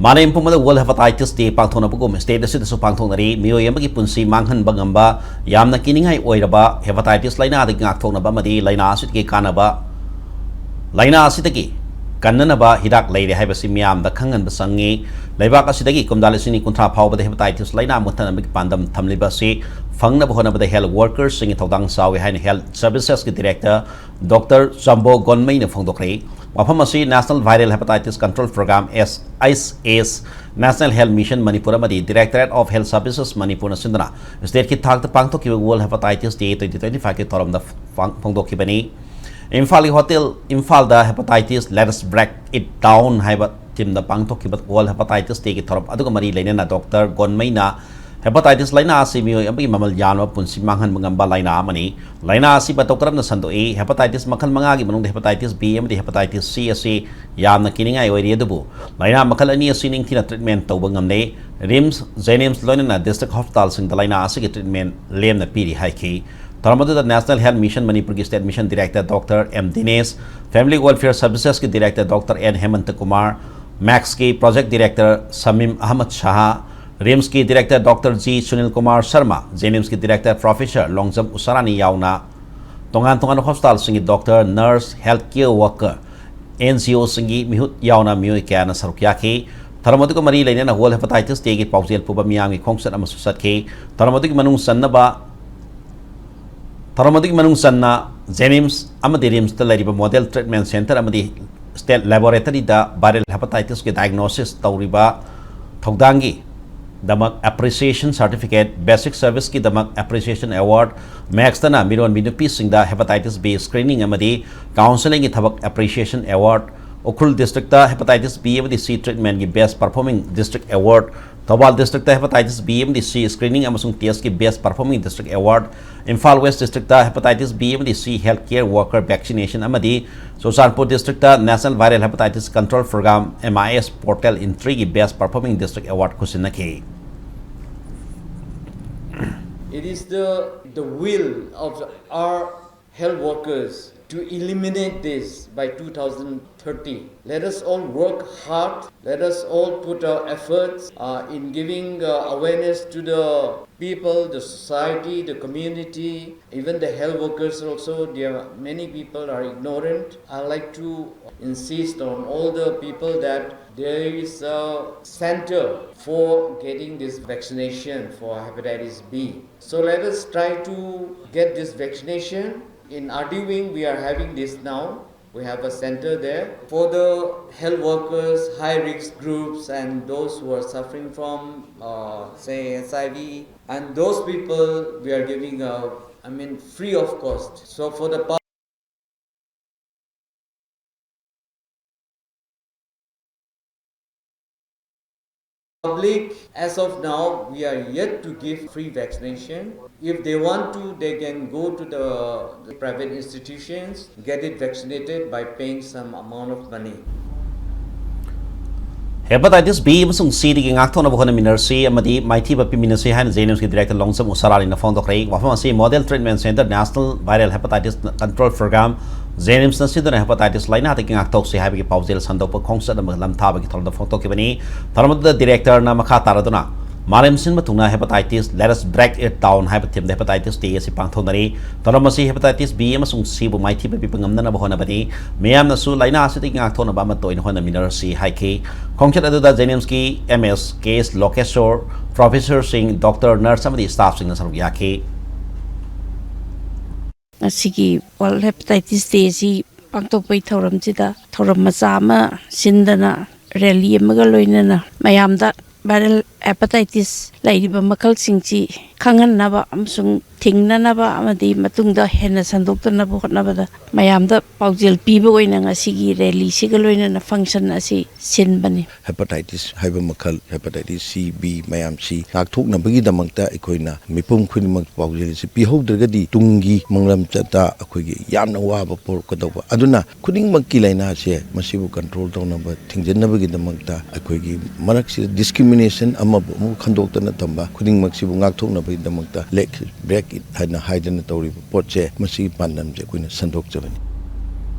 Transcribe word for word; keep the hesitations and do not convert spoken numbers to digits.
ꯃꯥꯂꯦꯝ ꯄꯨꯝꯕꯗ World Hepatitis Day ꯄꯥꯡꯊꯣꯛꯅꯕꯒꯨꯝ state ꯑꯁꯤꯗꯁꯨ ꯄꯥꯡꯊꯣꯛꯅꯔꯤ꯫ ꯃꯤꯑꯣꯏ ꯑꯃꯒꯤ ꯄꯨꯟꯁꯤ ꯃꯥꯡꯍꯟꯕ ꯉꯝꯕ ꯌꯥꯝꯅ ꯀꯤꯅꯤꯡꯉꯥꯏ ꯑꯣꯏꯔꯕ hepatitis ꯂꯥꯏꯅꯥꯗꯒꯤ ꯉꯥꯛꯊꯣꯛꯅꯕ ꯑꯃꯗꯤ ꯂꯥꯏꯅꯥ ꯑꯁꯤꯗꯒꯤ ꯀꯥꯟꯅꯕ, ꯂꯥꯏꯅꯥ ꯑꯁꯤꯗꯒꯤ ꯀꯟꯅꯅꯕ ꯍꯤꯗꯥꯛ ꯂꯩꯔꯦ ꯍꯥꯏꯕꯁꯤ ꯃꯤꯌꯥꯝꯗ ꯈꯪꯍꯟꯕ ꯆꯪꯉꯤ꯫ ꯂꯩꯕꯥꯛ ꯑꯁꯤꯗꯒꯤ ꯀꯨꯝꯖꯥ ꯂꯤꯁꯤꯡ ꯑꯅꯤ ꯀꯨꯟꯊ꯭ꯔꯥ ꯐꯥꯎꯕꯗ hepatitis ꯂꯥꯏꯅꯥ ꯃꯨꯠꯊꯅꯕꯒꯤ ꯄꯥꯟꯗꯝ ꯊꯝꯂꯤꯕ ꯑꯁꯤ ꯐꯪꯅꯕ ꯍꯣꯠꯅꯕꯗ health workers ꯁꯤꯡꯒꯤ ꯊꯧꯗꯥꯡ ꯆꯥꯎꯏ ꯍꯥꯏꯅ Health Services ꯀꯤ Director Doctor ꯆꯝꯕꯣ ꯒꯣꯟꯃꯩꯅ ꯐꯣꯡꯗꯣꯛꯈ꯭ꯔꯦ꯫ ꯋꯥꯐꯝ ꯑꯁꯤ National Viral Hepatitis Control Program, S I H S, National Health Mission Manipur ꯑꯃꯗꯤ Directorate of Health Services Manipur ꯅ ꯁꯤꯟꯗꯨꯅ state ꯀꯤ ꯊꯥꯛꯇ ꯄꯥꯡꯊꯣꯛꯈꯤꯕ World Hepatitis Day twenty twenty-five ꯀꯤ ꯊꯧꯔꯝꯗ ꯐꯥꯡ-, ꯐꯣꯡꯗꯣꯛꯈꯤꯕꯅꯤ꯫ ꯏꯝꯐꯥꯜꯒꯤ ꯍꯣꯇꯦꯜ ꯏꯝꯐꯥꯜꯗ Hepatitis Let's Break It Down ꯍꯥꯏꯕ theme ꯗ ꯄꯥꯡꯊꯣꯛꯈꯤꯕ World Hepatitis Day ꯒꯤ ꯊꯧꯔꯝ ꯑꯗꯨꯒ ꯃꯔꯤ ꯂꯩꯅꯅ Doctor ꯒꯣꯟꯃꯩꯅ hepatitis ꯂꯥꯏꯅꯥ ꯑꯁꯤ ꯃꯤꯑꯣꯏ ꯑꯃꯒꯤ ꯃꯃꯜ ꯌꯥꯝꯂꯕ ꯄꯨꯟꯁꯤ ꯃꯥꯡꯍꯟꯕ ꯉꯝꯕ ꯂꯥꯏꯅꯥ ꯑꯃꯅꯤ꯫ ꯂꯥꯏꯅꯥ ꯑꯁꯤ ꯃꯇꯧ ꯀꯔꯝꯅ ꯁꯟꯗꯣꯛꯏ? Hepatitis ꯃꯈꯜ ꯃꯉꯥꯒꯤ ꯃꯅꯨꯡꯗ Hepatitis B ꯑꯃꯗꯤ Hepatitis C ꯑꯁꯤ ꯌꯥꯝꯅ ꯀꯤꯅꯤꯡꯉꯥꯏ ꯑꯣꯏꯔꯤ, ꯑꯗꯨꯕꯨ ꯂꯥꯏꯅꯥ ꯃꯈꯜ ꯑꯅꯤ ꯑꯁꯤ ꯅꯤꯡꯊꯤꯅ treatment ꯇꯧꯕ ꯉꯝꯂꯦ꯫ RIMS, JNIMS ꯂꯣꯏꯅꯅ district hospital ꯁꯤꯡꯗ ꯂꯥꯏꯅꯥ ꯑꯁꯤꯒꯤ treatment ꯂꯦꯝꯅ ꯄꯤꯔꯤ ꯍꯥꯏꯈꯤ꯫ ꯊꯧꯔꯝ ꯑꯗꯨꯗ National Health Mission ꯃꯅꯤꯄꯨꯔꯒꯤ State Mission Director Doctor M ꯗꯤꯅꯦꯁ, Family Welfare Services ꯀꯤ Director Doctor N ꯍꯦꯃꯟꯇ Kumar, MACS ꯀꯤ Project Director ꯁꯃꯤꯝ Ahmad Shah, RIMS ꯀꯤ Director Doctor G Sunil Kumar Sharma, JNIMS ꯀꯤ Director Professor ꯂꯣꯡꯖꯝ ꯎꯁꯥꯔꯥꯅꯤ ꯌꯥꯎꯅ ꯇꯣꯉꯥꯟ ꯇꯣꯉꯥꯟꯕ hospital ꯁꯤꯡꯒꯤ doctor, nurse, health care worker, NGO ꯁꯤꯡꯒꯤ ꯃꯤꯍꯨꯠ ꯌꯥꯎꯅ ꯃꯤꯑꯣꯏ ꯀꯌꯥꯅ ꯁꯔꯨꯛ ꯌꯥꯈꯤ꯫ ꯊꯧꯔꯝ ꯑꯗꯨꯒ ꯃꯔꯤ ꯂꯩꯅꯅ World Hepatitis Day ꯒꯤ ꯄꯥꯎꯖꯦꯜ ꯄꯨꯕ ꯃꯤꯌꯥꯝꯒꯤ ꯈꯣꯡꯆꯠ ꯑꯃꯁꯨ ꯆꯠꯈꯤ꯫ ꯊꯧꯔꯝ ꯑꯗꯨꯒꯤ ꯃꯅꯨꯡ ꯆꯟꯅꯕ ꯊꯧꯔꯝ ꯑꯗꯨꯒꯤ ꯃꯅꯨꯡ ꯆꯟꯅ JNIMS ꯑꯃꯗꯤ RIMS ꯇ ꯂꯩꯔꯤꯕ Model Treatment Center ꯑꯃꯗꯤ State Laboratory ꯗ viral hepatitis ꯀꯤ diagnosis ꯇꯧꯔꯤꯕ ꯊꯧꯗꯥꯡꯒꯤ ꯗꯃꯛ Appreciation Certificate, Basic Service ꯀꯤꯗꯃꯛ Appreciation Award, MACS ꯇꯅ ꯃꯤꯔꯣꯟꯕꯤ ꯅꯨꯄꯤꯁꯤꯡꯗ Hepatitis B screening ꯑꯃꯗꯤ counselling ꯒꯤ ꯊꯕꯛ Appreciation Award, ꯎꯈ꯭ꯔꯨꯜ district ꯇ Hepatitis B ꯑꯃꯗꯤ C treatment ꯀꯤ Best Performing District Award, Thoubal district ꯇ Hepatitis B ꯑꯃꯗꯤ C screening ꯑꯃꯁꯨꯡ test ꯀꯤ Best Performing District Award, Imphal West district ꯇ Hepatitis B ꯑꯃꯗꯤ C healthcare worker vaccination ꯑꯃꯗꯤ ꯆꯨꯔꯆꯥꯟꯄꯨꯔ district ꯇ National Viral Hepatitis Control Program, M I S portal entry ꯒꯤ Best Performing District Award ꯈꯨꯠꯁꯤꯟꯅꯈꯤ꯫ It is the, the will of our health workers to eliminate this by two thousand thirty. Let us all work hard. Let us all put our efforts uh, in giving uh, awareness to the people, the society, the community, even the health workers also. There are many people are ignorant. I like to insist on all the people that there is a center for getting this vaccination for hepatitis B. So let us try to get this vaccination. In R D wing, we are having this now. We have a center there for the health workers, high risk groups, and those who are suffering from, uh, say, H I V. And those people, we are giving, uh, I mean, free of cost. So for the public, as of now, we are yet to give free vaccination. If they want to, they can go to the, the private institutions, get it vaccinated by paying some amount of money. Hepatitis B ꯑꯃꯁꯨꯡ Cꯗꯒꯤ ꯉꯥꯛꯊꯣꯛꯅꯕ ꯍꯣꯠꯅꯃꯤꯟꯅꯔꯁꯤ ꯑꯃꯗꯤ ꯃꯥꯏꯊꯤꯕ ꯄꯤꯃꯤꯟꯅꯁꯤ ꯍꯥꯏꯅ JNIMSꯀꯤ Director ꯂꯣꯡꯆꯝ ꯎꯁꯥꯔꯥꯅꯤꯅ ꯐꯣꯡꯗꯣꯛꯈ꯭ꯔꯦ꯫ ꯋꯥꯐꯝ ꯑꯁꯤ Model Treatment Center National Viral Hepatitis Control Program, JNIMSꯅ ꯁꯤꯟꯗꯨꯅ hepatitis ꯂꯥꯏꯅꯥꯗꯒꯤ ꯉꯥꯛꯊꯣꯛꯁꯤ ꯍꯥꯏꯕꯒꯤ ꯄꯥꯎꯖꯦꯜ ꯁꯟꯗꯣꯛꯄ ꯈꯣꯡꯆꯠ ꯑꯃ ꯂꯝ ꯊꯥꯕꯒꯤ ꯊꯧꯔꯝꯗ ꯐꯣꯡꯗꯣꯛꯈꯤꯕꯅꯤ꯫ ꯊꯧꯔꯝ ꯑꯗꯨꯗ Directorꯅ ꯃꯈꯥ ꯇꯥꯔꯗꯨꯅ ꯃꯥꯂꯦꯝ ꯁꯤꯟꯕ ꯊꯨꯡꯅ Hepatitis, Let us break it down ꯍꯥꯏꯕ themeꯗ Hepatitis Day ꯑꯁꯤ ꯄꯥꯡꯊꯣꯛꯅꯔꯤ꯫ ꯊꯧꯔꯝ ꯑꯁꯤ Hepatitis B ꯑꯃꯁꯨꯡ Cꯕꯨ ꯃꯥꯏꯊꯤꯕ ꯄꯤꯕ ꯉꯝꯅꯅꯕ ꯍꯣꯠꯅꯕꯅꯤ꯫ ꯃꯤꯌꯥꯝꯅꯁꯨ ꯂꯥꯏꯅꯥ ꯑꯁꯤꯗꯒꯤ ꯉꯥꯛꯊꯣꯛꯅꯕ ꯑꯃꯠꯇ ꯑꯣꯏꯅ ꯍꯣꯠꯅꯃꯤꯟꯅꯔꯁꯤ ꯍꯥꯏꯈꯤ꯫ ꯈꯣꯡꯆꯠ ꯑꯗꯨꯗ JNIMSꯀꯤ MS ꯀꯦ ꯑꯦꯁ ꯂꯣꯀꯦꯁꯣꯔ, professorꯁꯤꯡ, doctor, nurse ꯑꯃꯗꯤ staffꯁꯤꯡꯅ ꯁꯔꯨꯛ ꯌꯥꯈꯤ꯫ ꯉꯁꯤꯒꯤ World Hepatitis Day ꯑꯁꯤ ꯄꯥꯡꯊꯣꯛꯄꯒꯤ ꯊꯧꯔꯝꯁꯤꯗ ꯊꯧꯔꯝ ꯃꯆꯥ ꯑꯃ ꯁꯤꯟꯗꯅ rally ꯑꯃꯒ ꯂꯣꯏꯅꯅ ꯃꯌꯥꯝꯗ viral hepatitis ꯂꯩꯔꯤꯕ ꯃꯈꯜꯁꯤꯡꯁꯤ ꯈꯪꯍꯟꯅꯕ ꯑꯃꯁꯨꯡ ꯊꯤꯡꯅꯅꯕ ꯑꯃꯗꯤ ꯃꯇꯨꯡꯗ ꯍꯦꯟꯅ ꯁꯟꯗꯣꯛꯇꯅꯕ ꯍꯣꯠꯅꯕꯗ ꯃꯌꯥꯝꯗ ꯄꯥꯎꯖꯦꯜ ꯄꯤꯕ ꯑꯣꯏꯅ ꯉꯁꯤꯒꯤ rallyꯁꯤꯒ ꯂꯣꯏꯅꯅ function ꯑꯁꯤ ꯁꯤꯟꯕꯅꯤ꯫ Hepatitis ꯍꯥꯏꯕ ꯃꯈꯜ, Hepatitis C, B ꯃꯌꯥꯝꯁꯤ ꯉꯥꯛꯊꯣꯛꯅꯕꯒꯤꯗꯃꯛꯇ ꯑꯩꯈꯣꯏꯅ ꯃꯤꯄꯨꯝ ꯈꯨꯗꯤꯡꯃꯛ ꯄꯥꯎꯖꯦꯜ ꯑꯁꯤ ꯄꯤꯍꯧꯗ꯭ꯔꯒꯗꯤ ꯇꯨꯡꯒꯤ ꯃꯪꯂꯝꯆꯠꯇ ꯑꯩꯈꯣꯏꯒꯤ ꯌꯥꯝꯅ ꯋꯥꯕ ꯄꯣꯔꯛꯀꯗꯧꯕ꯫ ꯑꯗꯨꯅ ꯈꯨꯗꯤꯡꯃꯛꯀꯤ ꯂꯥꯏꯅꯥꯁꯦ ꯃꯁꯤꯕꯨ control ꯇꯧꯅꯕ, ꯊꯤꯡꯖꯤꯟꯅꯕꯒꯤꯗꯃꯛꯇ ꯑꯩꯈꯣꯏꯒꯤ ꯃꯔꯛꯁꯤꯗ discrimination ꯅꯦꯁꯟ ꯑꯃꯕꯨ ꯑꯃꯨꯛ ꯈꯟꯗꯣꯛꯇꯅ ꯊꯝꯕ, ꯈꯨꯗꯤꯡꯃꯛꯁꯤꯕꯨ ꯉꯥꯛꯊꯣꯛꯅꯕꯒꯤꯗꯃꯛꯇ "Let it break it" ꯍꯥꯏꯅ ꯍꯥꯏꯗꯅ ꯇꯧꯔꯤꯕ ꯄꯣꯠꯁꯦ, ꯃꯁꯤꯒꯤ ꯄꯥꯟꯗꯝꯁꯦ ꯑꯩꯈꯣꯏꯅ ꯁꯟꯗꯣꯛꯆꯕꯅꯤ꯫